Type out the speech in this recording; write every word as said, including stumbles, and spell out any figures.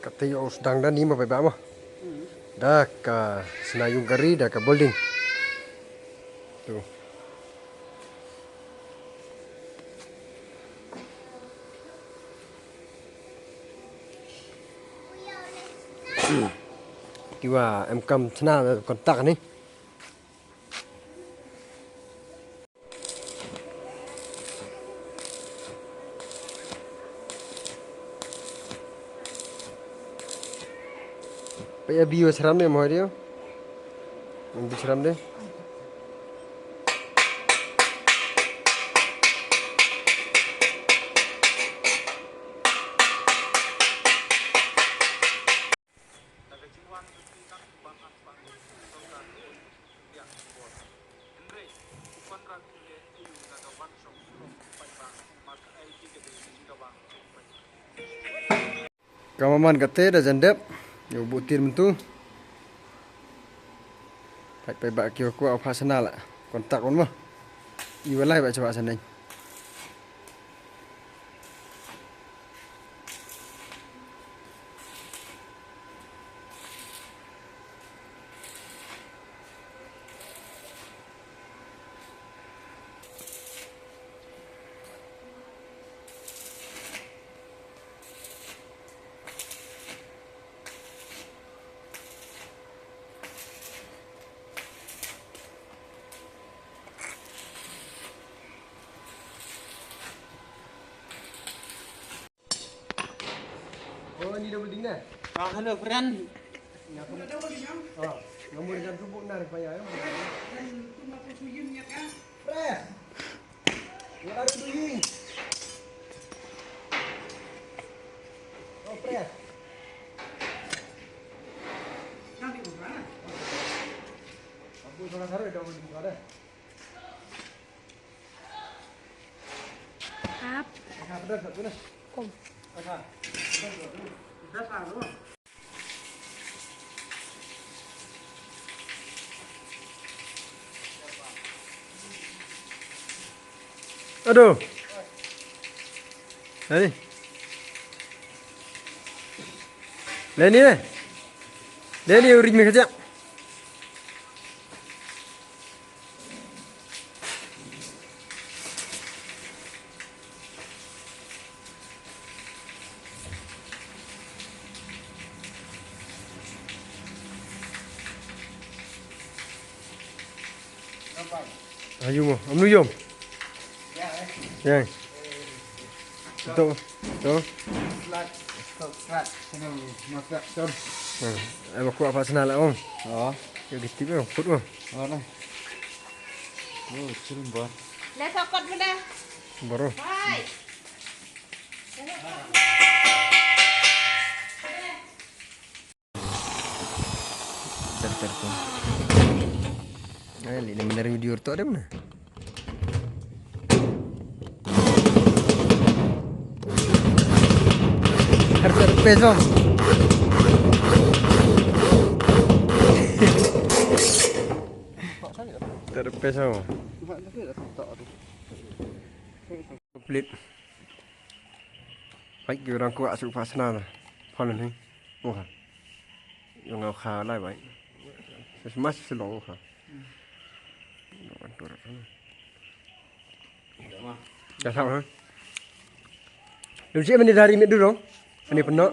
Kate yow sdang da ni mo pait bha mo. Da ka sna yung kari da ka building. Tu. Kiwa em kam sna kontak ni. Pait ya bi wa sram de mo dio. Bi sram de. Ka maman kate da jan dep, yow buh tir myntu. Pait pait bha ki wa kwah u phah sna la. Kontak un mo. I wa lai bha chwa sa neng. Oh, ni double ding na? Ah, hello, friend. Nga mo ri kan tu buk na ri pa ya. Friend. What are you doing? Oh, friend. Abu sana sana dah mau buka dah. Ap. Kom. Aduh. Hei. Leni eh. Leni uring me kajak. Ayu mo, amnu yom. Yang. To, to. Em aku apa sana la ong. Oh. Yo gitu mo, put mo. Oh, nah. Oh, chill bor. Le sokot mo na. Bor. Bye. Ter ter pun. Ay, li na video to dem na. Ter ter peso. Ter peso. Complete. Bai, ki rang kwah su phah sna. Phah ni. Oha. Yong au kha lai bai. Mas selo oha. Ya tau ha. Lu je mani dari mit dulu. Ani peno.